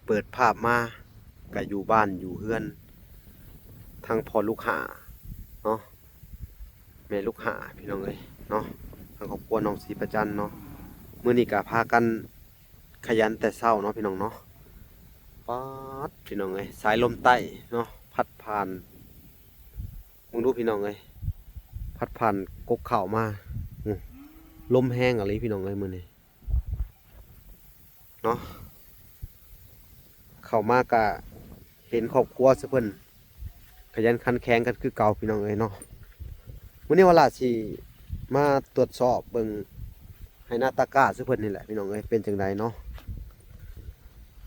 ເປີດພາບມາກະຢູ່ບ້ານຢູ່ເຮືອນ ທັງພໍ່ລູກຫ້າເນາະ ແມ່ລູກຫ້າ ພີ່ນ້ອງເອີຍເນາະ ທາງຄອບຄົວນ້ອງສີປະຈັນເນາະ. ມື້ນີ້ກະພາກັນຂະຫຍັນແຕ່ເຊົ້າເນາະ ພີ່ນ້ອງເນາະ. ປາດ ພີ່ນ້ອງເອີຍ ສາຍລົມໃຕ້ເນາະ ພັດຜ່ານ ເບິ່ງດູພີ່ນ້ອງເອີຍ ພັດຜ່ານກົກເຂົ້າມາ. ອື ລົມແຮງອີ່ຫຼີພີ່ນ້ອງເອີຍ ມື້ນີ້ເນາະ. ເຂົ້າມາກະເຫັນຄອບຄົວຊະເພິ່ນຂະຫຍັນຂັນແຂງກັນຄືເກົ່າ ພີ່ນ້ອງເອີຍເນາະ. ມື້ນີ້ວາລະຊິມາຕວດສອບເບິ່ງໄຮ່ນາຕາກ້າຊະເພິ່ນນີ້ແຫຼະ ພີ່ນ້ອງເອີຍ ເປັນຈັ່ງໃດເນາະ.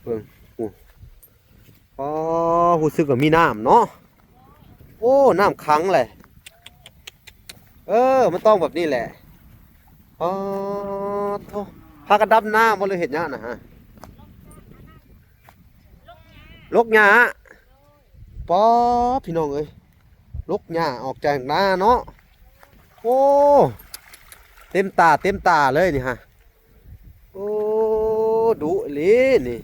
ເບິ່ງ ໂອ້ ອໍ ຮູ້ສຶກວ່າມີນ້ຳເນາະ. ໂອ້ ນ້ຳຂັງແຫຼະ. ເອີ ມັນຕ້ອງແບບນີ້ແຫຼະ. ອໍ ໂທ້ ພາກັນດຳນາບໍ່ ຫຼືເຮັດຫຍັງນະຮະ? ລົກຫຍ້າ. ປໍ ພີ່ນ້ອງເອີຍ ລົກຫຍ້າອອກຈາກນາເນາະ. ໂອ້ ເຕັມຕາເຕັມຕາເລີຍນີ້ຮະ. ໂອ້ ດຸອີ່ຫຼີນີ້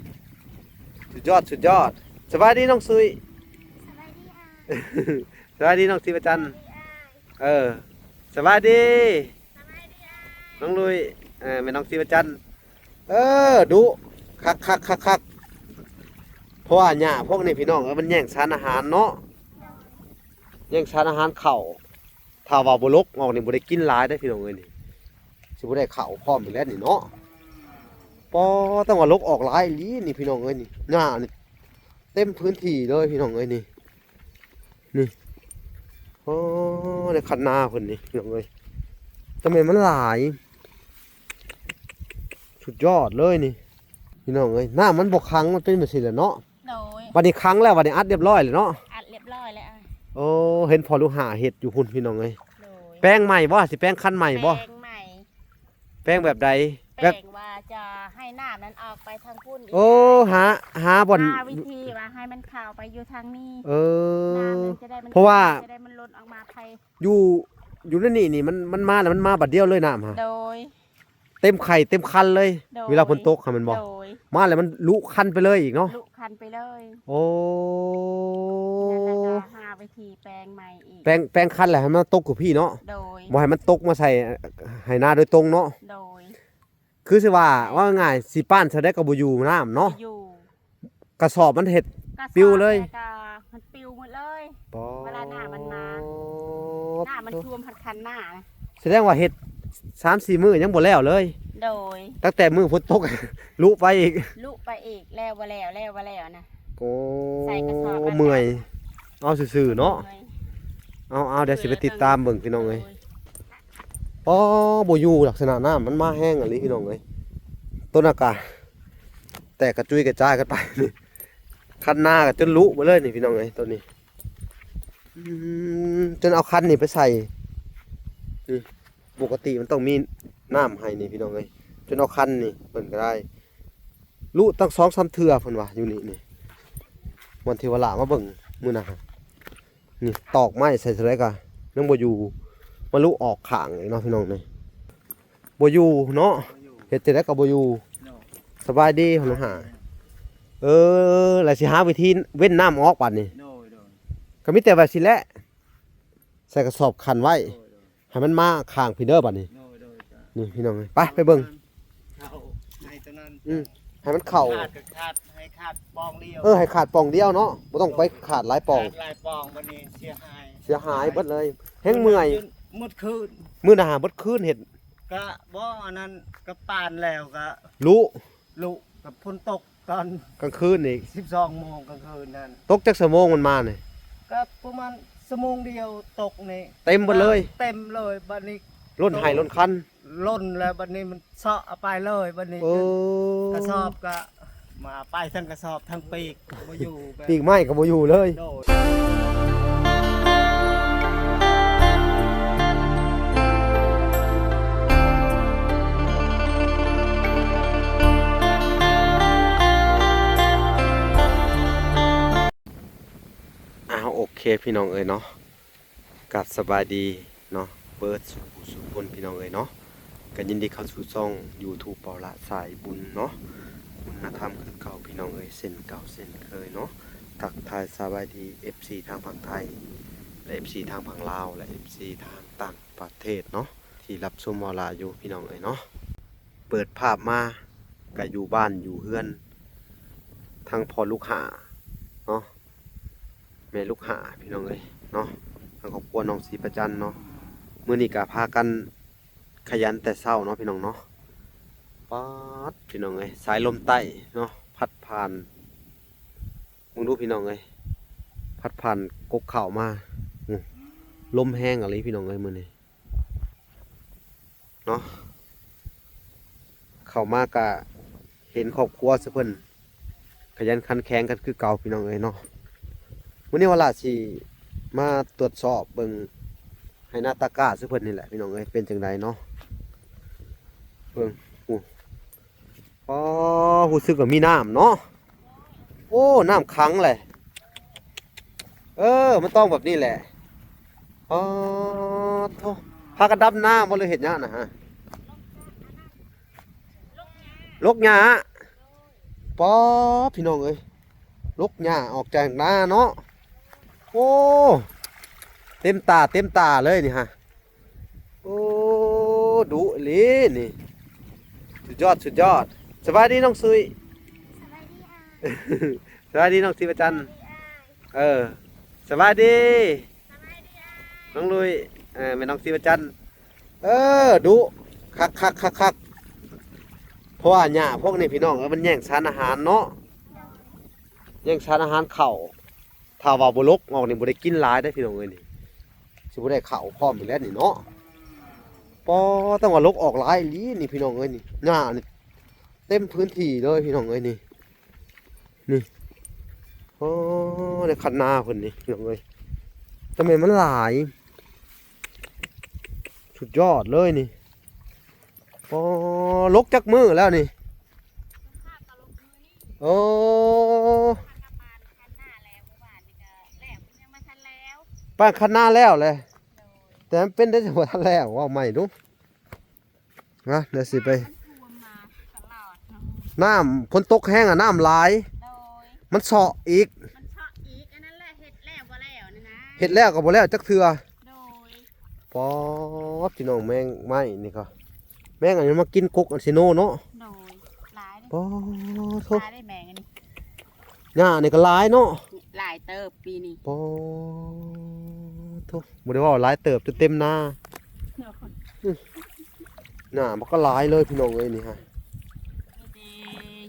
ສຸດຍອດ ສຸດຍອດ. ສະບາຍດີນ້ອງສຸຍ. ສະບາຍດີອ້າຍ. ສະບາຍດີນ້ອງສີປະຈັນ. ເອີ ສະບາຍດີ ສະບາຍດີອ້າຍ ນ້ອງລຸຍ. ເອີ ແມ່ນ້ອງສີປະຈັນ. ເອີ ດຸຄັກໆໆ ເພາະວ່າຫຍ້າພວກນີ້ ພີ່ນ້ອງເອີຍ ມັນແຍ່ງສານອາຫານເນາະ ແຍ່ງສານອາຫານເຂົ້າ. ຖ້າວ່າບໍ່ລົກອອກນີ້ ບໍ່ໄດ້ກິນຫຼາຍເດ້ ພີ່ນ້ອງເອີຍ ນີ້ ຊິບໍ່ໄດ້ເຂົ້າພ້ອມນີ້ແຫຼະນີ້ເນາະ. ປໍ ຕ້ອງວ່າລົກອອກຫຼາຍອີ່ຫຼີນີ້ ພີ່ນ້ອງເອີຍ ນີ້ ຫຍ້ານີ້ເຕັມພື້ນທີ່ເລີຍ ພີ່ນ້ອງເອີຍ ນີ້ ນີ້. ໂອ້ ໃນຄັນນາເພິ່ນນີ້ ພີ່ນ້ອງເອີຍ ແຕ່ແມ່ນມັນຫຼາຍ ສຸດຍອດເລີຍນີ້ ພີ່ນ້ອງເອີຍ. ນ້ຳມັນບໍ່ຂັງ ມັນເປັນແບບຊີ້ແຫຼະເນາະ. ໂດຍ ບັດນີ້ຂັງແລ້ວ ບັດນີ້ອັດຮຽບຮ້ອຍແລ້ວເນາະ. ອັດຮຽບຮ້ອຍແລ້ວ. ໂອ້ ເຫັນພໍ່ລູກຫ້າເຮັດຢູ່ພຸ້ນ ພີ່ນ້ອງເອີຍ. ໂດຍ ແປງໃໝ່ບໍ່ ຊິແປງຄັນໃໝ່ບໍ່? ແປງໃໝ່. ແປງແບບໃດ? ແບບ ແປງວ່າຈະໃຫ້ນ້ຳນັ້ນອອກໄປທາງພຸ້ນອີກ. ໂອ້ ຫາ ຫາບ່ອນ ຫາວິທີວ່າໃຫ້ມັນເຂົ້າໄປຢູ່ທາງນີ້. ເອີ ນ້ຳມັນຈະໄດ້ ມັນ ເພາະວ່າ ຈະໄດ້ມັນລົ້ນອອກມາໄປ ຢູ່ ຢູ່ໃນນີ້ນີ້ ມັນ ມັນມາແລ້ວ ມັນມາບາດດຽວເລີຍນ້ຳຫະ. ໂດຍ ເຕັມໄຂ່ເຕັມຄັນເລີຍ. ໂດຍ ເວລາຝົນຕົກຫັ້ນແມ່ນບໍ່? ໂດຍ ມາແລ້ວມັນລຸຄັນໄປເລີຍອີກເນາະ. ລຸຄັນໄປເລີຍ. ໂອ້ ນັ້ນແຫຼະ ກໍຫາວິທີແປງໃໝ່ອີກ. ແປງ ແປງຄັນແລ້ວໃຫ້ມັນຕົກຢູ່ພີ້ເນາະ. ໂດຍ ບໍ່ໃຫ້ມັນຕົກມາໃສ່ໄຮ່ນາໂດຍຕົງເນາະ. ໂດຍ ຄືຊິວ່າ ເອີ ເວົ້າງ່າຍໆ ຊິປ້ານເທົ່າໃດກໍບໍ່ຢູ່ນ້ຳເນາະ. ບໍ່ຢູ່ ກະສອບມັນເຮັດ ກະສອບ ປິວເລີຍ. ແລ້ວກໍມັນປິວໝົດເລີຍ. ປາດ ເວລານ້ຳມັນມາ ນ້ຳມັນຖ້ວມຮອດຄັນນານະ. ສະແດງວ່າເຮັດສາມສີ່ມື້ຍັງບໍ່ແລ້ວເລີຍ. ໂດຍ ຕັ້ງແຕ່ມື້ຝົນຕົກ ລຸໄປອີກ ລຸໄປອີກ ແລ້ວບໍ່ແລ້ວ ແລ້ວບໍ່ແລ້ວນະ. ໂອ້ ໃສ່ກະສອບ ເມື່ອຍ ເອົາຊື່ໆເນາະ. ເມື່ອຍ ເອົາໆ ດຽວຊິໄປຕິດຕາມເບິ່ງ ພີ່ນ້ອງເອີຍ. ໂດຍ ອໍ ບໍ່ຢູ່ ລັກສະນະນ້ຳມັນມາແຮງອີ່ຫຼີ ພີ່ນ້ອງເອີຍ. ຕົ້ນອາກາ ແຕກກະຈຸຍກະຈາຍກັນໄປນີ້ ຄັນນາກໍຈົນລຸເບິດເລີຍນີ້ ພີ່ນ້ອງເອີຍ ຕົ້ນນີ້. ອືມ ຈົນເອົາຄັນນີ້ໄປໃສ່ ນີ້ ປົກກະຕິມັນຕ້ອງມີນ້ຳໃຫ້ນີ້ ພີ່ນ້ອງເອີຍ. ຈົນເອົາຄັນນີ້ເພິ່ນກໍໄດ້ລຸຕັ້ງສອງສາມເທື່ອ ເພິ່ນວ່າຢູ່ນີ້ນີ້ ວັນທີ່ວ່າຫຼ້າມາເບິ່ງມື້ນັ້ນ. ນີ້ຕອກໄມ້ໃສ່ເທົ່າໃດກໍຍັງບໍ່ຢູ່ ມາລຸອອກຂ້າງອີກເນາະ ພີ່ນ້ອງເອີຍ. ບໍ່ຢູ່ເນາະ ບໍ່ຢູ່ ເຮັດຈັ່ງໃດກໍບໍ່ຢູ່. ໂດຍ ສະບາຍດີ ໂດຍ ຫັ້ນຫາ. ເອີ ແລ້ວຊິຫາວິທີເວັ້ນນ້ຳອອກບາດນີ້. ໂດຍ ໂດຍ ກໍມີແຕ່ວ່າຊິແຫຼະ ໃສ່ກະສອບຂັນໄວ້. ໂດຍ ໂດຍ ໃຫ້ມັນມາຂ້າງພີ້ເດີບາດນີ້. ໂດຍ ໂດຍ ຈ້າ ນີ້ພີ່ນ້ອງເອີຍ ໄປ ໄປເບິ່ງ ເຂົ້າໃຫ້ຕົວນັ້ນ. ອືມ ໃຫ້ມັນເຂົ້າ ຂາດກໍຂາດ ໃຫ້ຂາດປ່ອງດຽວ. ເອີ ໃຫ້ຂາດປ່ອງດຽວເນາະ ບໍ່ຕ້ອງໄປຂາດຫຼາຍປ່ອງ. ຂາດຫຼາຍປ່ອງ ບັດນີ້ເສຍຫາຍ ເສຍຫາຍເບິດເລີຍ ແຮງເມື່ອຍ. ໝົດຄືນ ມື້ໜ້າຫາເບິດຄືນເຮັດ. ກະບໍ່ ອັນນັ້ນກະປານແລ້ວກະລຸ ລຸ ກະຝົນຕົກຕອນກາງຄືນອີກ ສິບສອງໂມງກາງຄືນນັ້ນ. ຕົກຈັກຊົ່ວໂມງມັນມານີ້? ກະປະມານຊົ່ວໂມງດຽວຕົກນີ້ ເຕັມເບິດເລີຍ. ເຕັມເລີຍ ບັດນີ້ລົ້ນໄຮ່ລົ້ນຄັນ. ລົ້ນແລ້ວບັດນີ້ມັນເຊາະເອົາໄປເລີຍບັດນີ້. ໂອ້ ກະສອບກະມາໄປທັງກະສອບທັງປີກ ບໍ່ຢູ່ແບບ ປີກໄມ້ກໍບໍ່ຢູ່ເລີຍ. ໂດຍ ອ້າວ ໂອເຄ ພີ່ນ້ອງເອີຍເນາະ. ກາບສະບາຍດີເນາະ ເບິດສູ່ຜູ້ສູ່ຄົນ ພີ່ນ້ອງເອີຍເນາະ. ກໍຍິນດີເຂົ້າສູ່ຊ່ອງຢູທູບ ເປົ່າລະສາຍບຸນເນາະ ບຸນ ນະທຳຄືເກົ່າພີ່ນ້ອງເອີຍ ເຊັ່ນເກົ່າເຊັ່ນເຄີຍເນາະ. ທັກທາຍສະບາຍດີເອັຟຊີທາງຝັ່ງໄທ ແລະ ເອັຟຊີທາງຝັ່ງລາວ ແລະ ເອັຟຊີທາງຕ່າງປະເທດເນາະ ທີ່ຮັບຊົມເວົ້າລາວຢູ່ພີ່ນ້ອງເອີຍເນາະ. ເປີດພາບມາກະຢູ່ບ້ານຢູ່ເຮືອນ ທັງພໍ່ລູກຫ້າເນາະ ແມ່ລູກຫ້າພີ່ນ້ອງເອີຍເນາະ ທາງຄອບຄົວນ້ອງສີປະຈັນເນາະ. ມື້ນີ້ກະພາກັນຂະຫຍັນແຕ່ເຊົ້າເນາະພີ່ນ້ອງເນາະ. ປາດ ພີ່ນ້ອງເອີຍ ສາຍລົມໃຕ້ເນາະ ພັດຜ່ານ ເບິ່ງດູພີ່ນ້ອງເອີຍ ພັດຜ່ານກົກເຂົ້າມາ. ໂອ້ ລົມແຮງອີ່ຫຼີພີ່ນ້ອງເອີຍ ມື້ນີ້ເນາະ. ເຂົ້າມາກະເຫັນຄອບຄົວຊະເພິ່ນ ຂະຫຍັນຂັນແຂງກັນຄືເກົ່າພີ່ນ້ອງເອີຍເນາະ. ມື້ນີ້ວາລາຊິມາຕວດສອບເບິ່ງໄຮ່ນາຕາກ້າຊະເພິ່ນນີ້ແຫຼະພີ່ນ້ອງເອີຍ ເປັນຈັ່ງໃດເນາະ. ເບິ່ງ ໂອ້ ອໍ ຮູ້ສຶກວ່າມີນ້ຳເນາະ. ໂອ້ ນ້ຳຂັງແຫຼະ. ເອີ ມັນຕ້ອງແບບນີ້ແຫຼະ. ອໍ ໂທ້ ພາກັນດຳນາບໍ່ ຫຼືເຮັດຫຍັງນະຮະ? ຫຼົກຫຍ້າ. ປໍ ພີ່ນ້ອງເອີຍ ຫຼົກຫຍ້າອອກຈາກນາເນາະ. ໂອ້ ເຕັມຕາເຕັມຕາເລີຍນີ້ຮະ. ໂອ້ ດຸອີ່ຫຼີນີ້ ສຸດຍອດ ສຸດຍອດ. ສະບາຍດີນ້ອງສຸຍ ສະບາຍດີ ສະບາຍດີນ້ອງສີປະຈັນ. ເອີ ສະບາຍດີ ສະບາຍດີອ້າຍ ນ້ອງລຸຍ ເອີ ແມ່ນ້ອງສີປະຈັນ. ເອີ ດຸຄັກໆໆໆ ເພາະວ່າຫຍ້າພວກນີ້ພີ່ນ້ອງເອີຍ ມັນແຍ່ງສານອາຫານເນາະ ແຍ່ງສານອາຫານເຂົ້າ. ຖ້າວ່າບໍ່ຫຼົກອອກນີ້ບໍ່ໄດ້ກິນຫຼາຍເດ້ພີ່ນ້ອງເອີຍນີ້ ຊິບໍ່ໄດ້ເຂົ້າພ້ອມອີກແລ້ວນີ້ເນາະ. ປໍ ແຕ່ວ່າຫຼົກອອກຫຼາຍອີ່ຫຼີນີ້ພີ່ນ້ອງເອີຍນີ້ ຫຍ້ານີ້ເຕັມພື້ນທີ່ເລີຍພີ່ນ້ອງເອີຍນີ້ ນີ້. ອໍ ໃນຄັນນາເພິ່ນນີ້ພີ່ນ້ອງເອີຍ ແຕ່ແມ່ນມັນຫຼາຍ ສຸດຍອດເລີຍນີ້. ອໍ ຫຼົກຈັກມື້ແລ້ວນີ້? ໂອ້ ປານຄັນນາແລ້ວແຫຼະ ແຕ່ມັນເປັນໄດ້ຈັ່ງບໍ່ທັນແລ້ວ ເວົ້າໃໝ່ດູ. ນະ ດຽວຊິໄປ ນ້ຳຝົນຕົກແຮງອະ ນ້ຳຫຼາຍ ມັນເຊາະອີກ ມັນເຊາະອີກ ອັນນັ້ນແຫຼະ ເຮັດແລ້ວບໍ່ແລ້ວນັ້ນນະ ເຮັດແລ້ວກໍບໍ່ແລ້ວຈັກເທື່ອ. ໂດຍ ປອດ ພີ່ນ້ອງ ແມງໄມ້ນີ້ກໍ ແມງອັນນີ້ມາກິນກົກອັນຊິໂນເນາະ. ໂດຍ ຫຼາຍເດ້ ປອດໂທ້ ຫຼາຍເດ້ແມງອັນນີ້ ຫຍ້ານີ້ກໍຫຼາຍເນາະ ຫຼາຍເຕີບປີນີ້. ປອດໂທ້ ບໍ່ໄດ້ເວົ້າຫຼາຍເຕີບ ຈົນເຕັມນາ ໂດຍ ອື ຫຍ້າມັນກໍຫຼາຍເລີຍພີ່ນ້ອງເອີຍນີ້ຮະ ມີແຕ່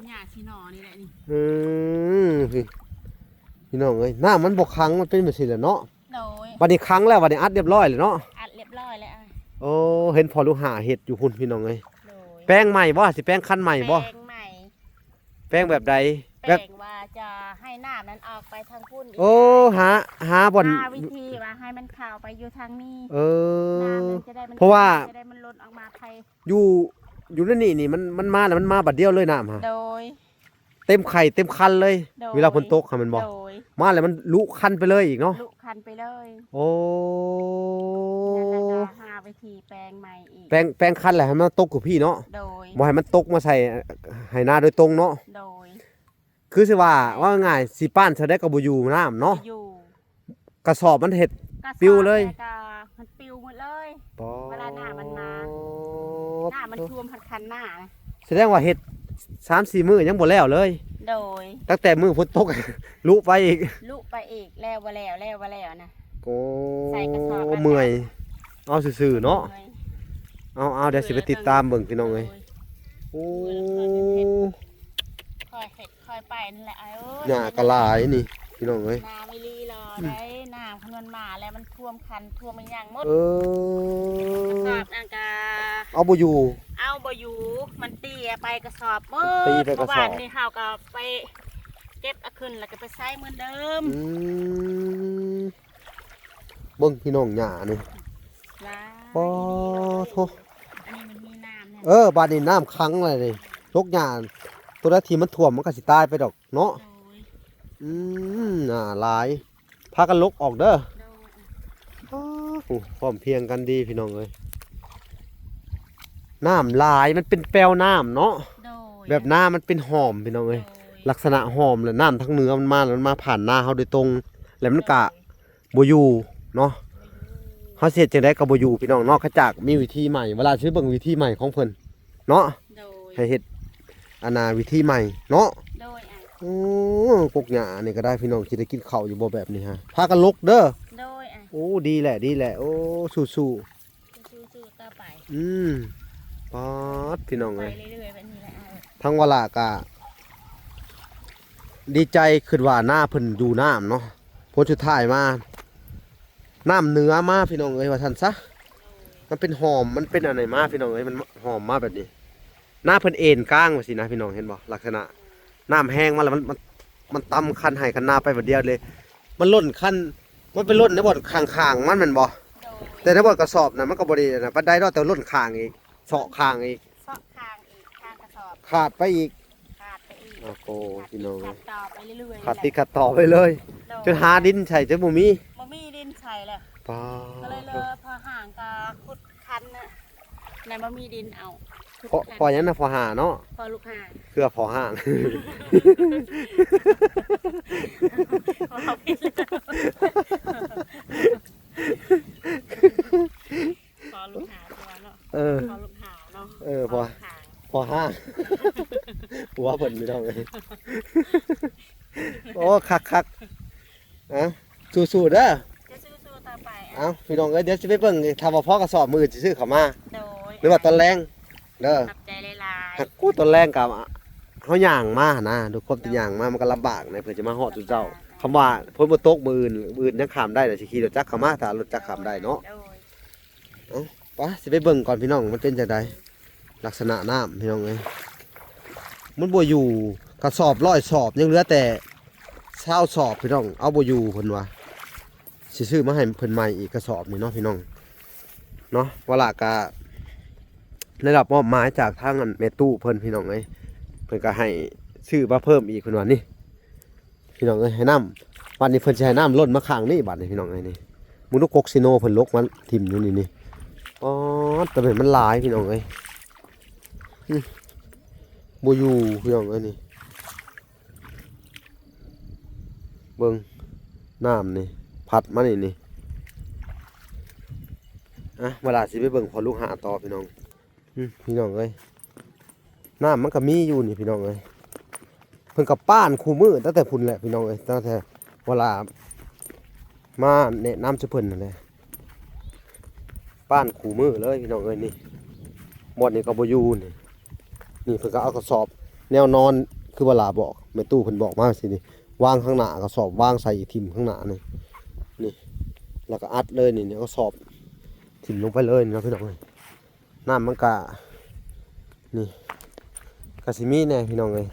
ຫຍ້າຊິໜໍ່ນີ້ແຫຼະນີ້. ອື ພີ່ ພີ່ນ້ອງເອີຍ ນ້ຳມັນບໍ່ຂັງ ມັນເປັນແບບຊີ້ແຫຼະເນາະ. ໂດຍ ບັດນີ້ຂັງແລ້ວ ບັດນີ້ອັດຮຽບຮ້ອຍແລ້ວເນາະ ອັດຮຽບຮ້ອຍແລ້ວ. ໂອ້ ເຫັນພໍ່ລູກຫ້າເຮັດຢູ່ພຸ້ນພີ່ນ້ອງເອີຍ. ໂດຍ ແປງໃໝ່ບໍ່ ຊິແປງຄັນໃໝ່ບໍ່? ແປງໃໝ່. ແປງແບບໃດ? ແບບ ແປງວ່າຈະໃຫ້ນ້ຳນັ້ນອອກໄປທາງພຸ້ນອີກ. ໂອ້ ຫາ ຫາບ່ອນ ຫາວິທີວ່າໃຫ້ມັນເຂົ້າໄປຢູ່ທາງນີ້. ເອີ ນ້ຳມັນຈະໄດ້ ມັນ ເພາະວ່າ ຈະໄດ້ມັນລົ້ນອອກມາໄປ ຢູ່ ຢູ່ໃນນີ້ນີ້ ມັນ ມັນມາແລ້ວ ມັນມາບາດດຽວເລີຍນ້ຳຫະ. ໂດຍ ເຕັມໄຂ່ເຕັມຄັນເລີຍ. ໂດຍ ເວລາຝົນຕົກຫັ້ນແມ່ນບໍ່? ໂດຍ ມາແລ້ວມັນລຸຄັນໄປເລີຍອີກເນາະ. ລຸຄັນໄປເລີຍ. ໂອ້ ນັ້ນລະກໍຫາວິທີແປງໃໝ່ອີກ. ແປງ ແປງຄັນແລ້ວໃຫ້ມັນຕົກຢູ່ພີ້ເນາະ. ໂດຍ ບໍ່ໃຫ້ມັນຕົກມາໃສ່ໄຮ່ນາໂດຍຕົງເນາະ. ໂດຍ ຄືຊິວ່າ ເອີ ເວົ້າງ່າຍໆ ຊິປ້ານເທົ່າໃດກໍບໍ່ຢູ່ນ້ຳເນາະ. ຢູ່ ກະສອບມັນເຮັດ ກະສອບ ປິວເລີຍ ແລ້ວກໍມັນປິວໝົດເລີຍ. ປອດ ເວລານ້ຳມັນມາ ນ້ຳມັນຖ້ວມຄັນນານະ. ສະແດງວ່າເຮັດສາມສີ່ມື້ຍັງບໍ່ແລ້ວເລີຍ. ໂດຍ ຕັ້ງແຕ່ມື້ຝົນຕົກ ລຸໄປອີກ ລຸໄປອີກ ແລ້ວບໍ່ແລ້ວ ແລ້ວບໍ່ແລ້ວນະ. ໂອ້ ໃສ່ກະສອບ ເມື່ອຍ ເອົາຊື່ໆເນາະ. ເມື່ອຍ ເອົາໆ ດຽວຊິໄປຕິດຕາມເບິ່ງພີ່ນ້ອງເອີຍ. ໂດຍ ໂອ້ ເມື່ອຍແລ້ວຄ່ອຍເຮັດ ຄ່ອຍເຮັດ ຄ່ອຍໄປນັ້ນແຫຼະອ້າຍເອີຍ. ຫຍ້າກໍຫຼາຍນີ້ພີ່ນ້ອງເອີຍ ງາມອີ່ຫຼີຫຼໍ່ ອືມ ໄດ໋ ນ້ຳຄັນມັນມາແລ້ວມັນຖ້ວມຄັນ ຖ້ວມອີ່ຫຍັງໝົດ. ເອີ ກະສອບນັ້ນກະເອົາບໍ່ຢູ່ ເອົາບໍ່ຢູ່ ມັນຕີໄປກະສອບໝົດ. ຕີໄປກະສອບ ເມື່ອວານນີ້ເຮົາກໍໄປເກັບເອົາຂຶ້ນ ແລ້ວກໍໄປໃສ່ເໝືອນເດີມ. ອືມ ເບິ່ງພີ່ນ້ອງຫຍ້ານີ້ ວ້າ ປອດໂທ້ ອັນນີ້ມັນມີນ້ຳແນ່. ເອີ ບາດນີ້ນ້ຳຂັງແລ້ວນີ້ ຫຼົກຫຍ້າ ໂຕໃດທີ່ມັນຖ້ວມມັນກໍຊິຕາຍໄປດອກເນາະ. ໂດຍ ອືມ ຫຍ້າຫຼາຍ ພາກັນຫຼົກອອກເດີ. ໂດຍ ໂອ້ ພ້ອມພຽງກັນດີພີ່ນ້ອງເອີຍ ນ້ຳຫຼາຍ ມັນເປັນແປວນ້ຳເນາະ. ໂດຍ ແບບນາມັນເປັນຮ່ອມພີ່ນ້ອງເອີຍ ໂດຍ ລັກສະນະຮ່ອມ ແລ້ວນ້ຳທາງເໜືອມັນມາ ແລ້ວມັນມາຜ່ານນາເຮົາໂດຍຕົງ ແລ້ວມັນກະ ໂດຍ ບໍ່ຢູ່ເນາະ ບໍ່ຢູ່ ເຮົາຊິເຮັດຈັ່ງໃດກໍບໍ່ຢູ່ພີ່ນ້ອງເນາະ ຂະຈາກມີວິທີໃໝ່ ເວລາຊິເບິ່ງວິທີໃໝ່ຂອງເພິ່ນເນາະ ໂດຍ ໃຫ້ເຮັດອັນນ່າວິທີໃໝ່ເນາະ ໂດຍ ໂອ້ ກົກຫຍ້ານີ້ກໍໄດ້ພີ່ນ້ອງ ຊິໄດ້ກິນເຂົ້າຢູ່ບໍ່ແບບນີ້ຮະ ພາກັນຫຼົກເດີ ໂດຍ ໂອ້ ດີແຫຼະ ດີແຫຼະ ໂອ້ ສູ້ໆ ສູ້ໆຕໍ່ໄປ ອືມ ປາດ ພີ່ນ້ອງເອີຍ ໄປເລື້ອຍໆແບບນີ້ແຫຼະ ທາງວາລາກະດີໃຈ ຄິດວ່ານາເພິ່ນຢູ່ນ້ຳເນາະ ຜົນສຸດທ້າຍມາ ນ້ຳເໜືອມາພີ່ນ້ອງເອີຍ ວ່າຊັ້ນຊະ ມັນເປັນຮ່ອມ ມັນເປັນອັນໃດມາພີ່ນ້ອງເອີຍ ມັນຮ່ອມມາແບບນີ້ ນາເພິ່ນເອນກາງວ່າຊີ້ນະ ພີ່ນ້ອງເຫັນບໍ່ ລັກສະນະ ນ້ຳແຮງມາແລ້ວ ມັນ ມັນ ມັນຕຳຄັນໄຮ່ຄັນນາໄປບາດດຽວເລີຍ ມັນຫຼົ່ນຄັນ ມັນໄປຫຼົ່ນໃນບ່ອນຂ້າງໆມັນແມ່ນບໍ່ ໂດຍ ແຕ່ໃນບ່ອນກະສອບນະ ມັນກໍບໍ່ໄດ້ອັນນັ້ນປານໃດດອກ ແຕ່ຫຼົ່ນຂ້າງອີກ ເຊາະຂ້າງອີກ ເຊາະຂ້າງອີກ ຂ້າງກະສອບ ຂາດໄປອີກ ຂາດໄປອີກ ໂອ້ໂຫ ພີ່ນ້ອງເອີຍ ຂາດຕິດຂາດຕໍ່ໄປເລື້ອຍໆ ຂາດຕິດຂາດຕໍ່ໄປເລີຍ ໂດຍ ຈົນຫາດິນໃສ່ຈົນບໍ່ມີ ບໍ່ມີດິນໃສ່ແລ້ວ ປາດ ກໍເລີຍເລີຍ ພໍຫາງກໍຂຸດຄັນນະ ໃນບໍ່ມີດິນເອົາ ພໍ ພໍຫຍັງນະ ພໍຫາເນາະ ພໍລູກຫາ ເຄືອພໍຫາງ ພໍລູກຫາຕົວເນາະ ເອີ ພໍລູກຫາເນາະ ເອີ ພໍ ພໍລູກຫາ ພໍຫາງ ຜົວເພິ່ນພີ່ນ້ອງເອີຍ ໂອ້ ຄັກໆ ອ່ະ ສູ້ໆເດີ ຈະສູ້ໆຕໍ່ໄປ ເອົ້າ ພີ່ນ້ອງເອີຍ ດຽວຊິໄປເບິ່ງ ຖ້າວ່າພໍກະສອບ ມື້ອື່ນຊິຊື້ເຂົ້າມາ ໂດຍ ຫຼືວ່າຕອນແລງເດີ ຂອບໃຈຫຼາຍໆ ຫາກກູຕອນແລງກະເຮົາຍ່າງມາຫັ້ນນະ ດ້ວຍຄວາມທີ່ຍ່າງມາ ມັນກະລຳບາກນະ ເພື່ອຈະມາຮອດສູ່ເຈົ້າ ຄຳວ່າຝົນບໍ່ຕົກມື້ອື່ນ ມື້ອື່ນຍັງຂ້າມໄດ້ນະ ຊິຂີ່ລົດຈັກເຂົ້າມາ ຖ້າລົດຈັກຂ້າມໄດ້ເນາະ ໂດຍ ເອົ້າ ໄປ ຊິໄປເບິ່ງກ່ອນພີ່ນ້ອງ ມັນເປັນຈັ່ງໃດ ລັກສະນະນ້ຳພີ່ນ້ອງເອີຍ ມັນບໍ່ຢູ່ ກະສອບຮ້ອຍສອບ ຍັງເຫຼືອແຕ່ຊາວສອບພີ່ນ້ອງ ເອົາບໍ່ຢູ່ເພິ່ນວ່າ ຊິຊື້ມາໃຫ້ເພິ່ນໃໝ່ອີກກະສອບນີ້ເນາະພີ່ນ້ອງເນາະ ວາລາກະໄດ້ຮັບມອບໝາຍຈາກທາງອັນແມ່ຕູ້ເພິ່ນພີ່ນ້ອງເອີຍ ເພິ່ນກະໃຫ້ຊື້ມາເພີ່ມອີກເພິ່ນວ່ານີ້ ພີ່ນ້ອງເອີຍ ໃຫ້ນ້ຳ ບາດນີ້ເພິ່ນຊິໃຫ້ນ້ຳລົ້ນມາຂ້າງນີ້ ບາດນີ້ພີ່ນ້ອງເອີຍ ນີ້ ມຶງດູກົກຊີໂນເພິ່ນຫຼົກມາຖິ້ມຢູ່ນີ້ ນີ້ ປາດ ແຕ່ແມ່ນມັນຫຼາຍພີ່ນ້ອງເອີຍ ອື ບໍ່ຢູ່ພີ່ນ້ອງເອີຍ ນີ້ ເບິ່ງ ນ້ຳນີ້ ພັດມານີ້ ນີ້ ອ່ະ ວາລາຊິໄປເບິ່ງພໍ່ລູກຫາຕໍ່ພີ່ນ້ອງ ອືມ ພີ່ນ້ອງເອີຍ ນ້ຳມັນກໍມີຢູ່ນີ້ພີ່ນ້ອງເອີຍ ເພິ່ນກໍປ້ານຄູ່ມື້ຕັ້ງແຕ່ພຸ້ນແຫຼະພີ່ນ້ອງເອີຍ ຕັ້ງແຕ່ເວລາມາແນະນຳສູ່ເພິ່ນຫັ້ນແຫຼະ ປ້ານຄູ່ມື້ເລີຍພີ່ນ້ອງເອີຍ ນີ້ ບ່ອນນີ້ກໍບໍ່ຢູ່ນີ້ ນີ້ເພິ່ນກໍເອົາກະສອບແນວນອນ ຄືວ່າຫຼາບອກ ແມ່ຕູ້ເພິ່ນບອກມາຊີ້ນີ້ ວາງຂ້າງໜ້າ ກະສອບວາງໃສ່ຖິ້ມຂ້າງໜ້ານີ້ ນີ້ ແລ້ວກໍອັດເລີຍນີ້ ເອົາກະສອບຖິ້ມລົງໄປເລີຍນີ້ເນາະພີ່ນ້ອງເອີຍ. ນ້ຳມັນກະ ນີ້ ກະຊິມີແດ່ພີ່ນ້ອງເອີຍ